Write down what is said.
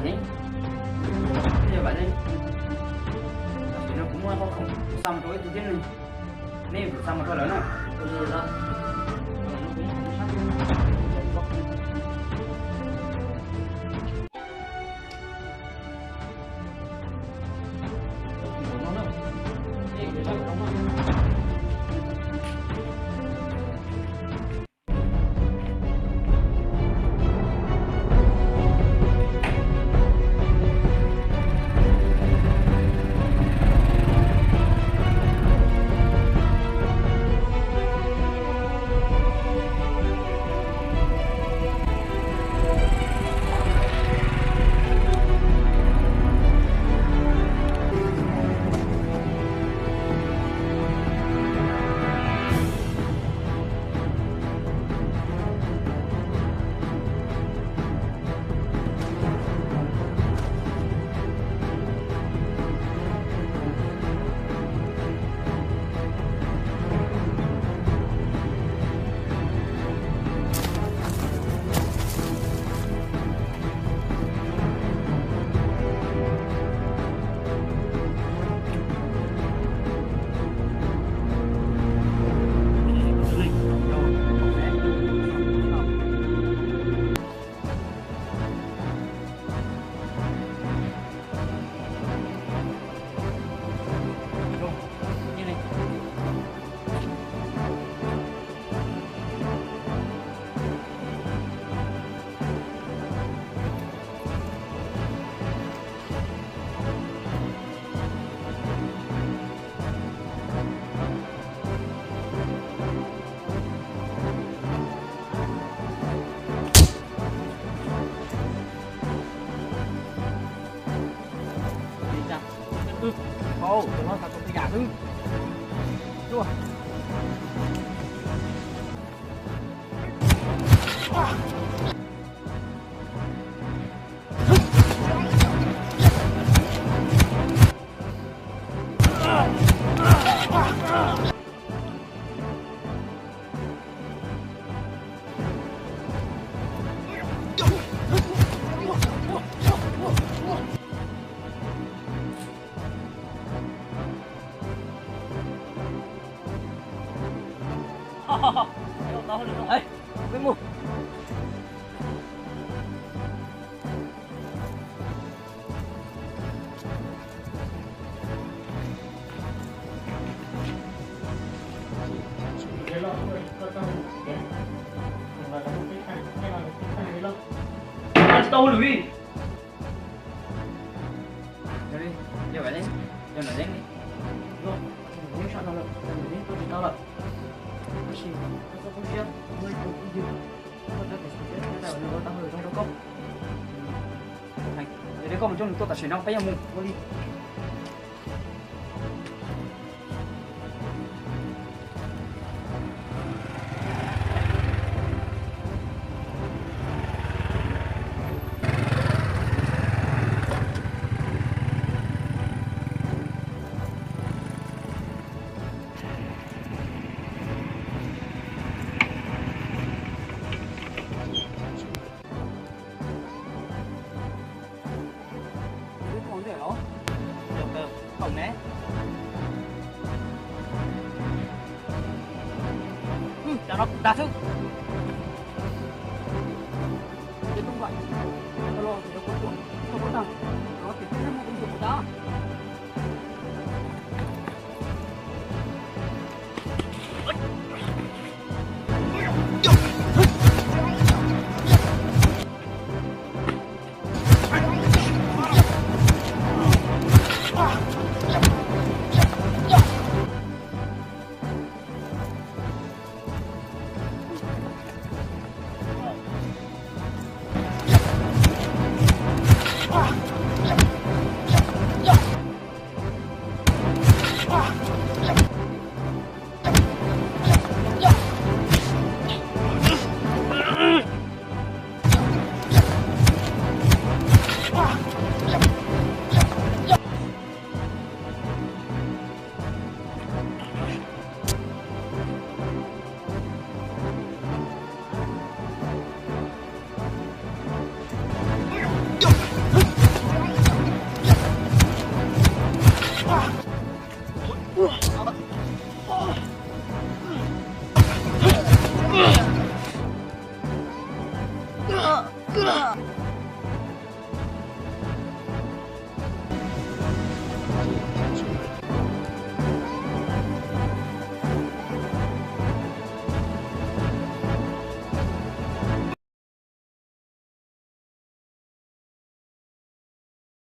Yog vam ne, tam sim no kuv muaj qhov khoom xa mus rau ib tug tib neeg, neb yuav tsum xa mus rau lawv na. Tsis tau hauj lwm li. Yog li, yog vam ne, yog nam leeb li. Yog, nam leeb sab no lawm, nam leeb tuaj tsis tau lawm. Tab sis koj txhob poob siab, muaj ib tug phooj ywg, koj cov tes xwm teb thiab tais uas nws ua tau hauj lwm zoo rau koj. Yog li koj mus coj nws tuaj tam sim no peb yuav mus ua li. Ntawm los, yog kawg, khoom ne. Cov no kuv dag xwb.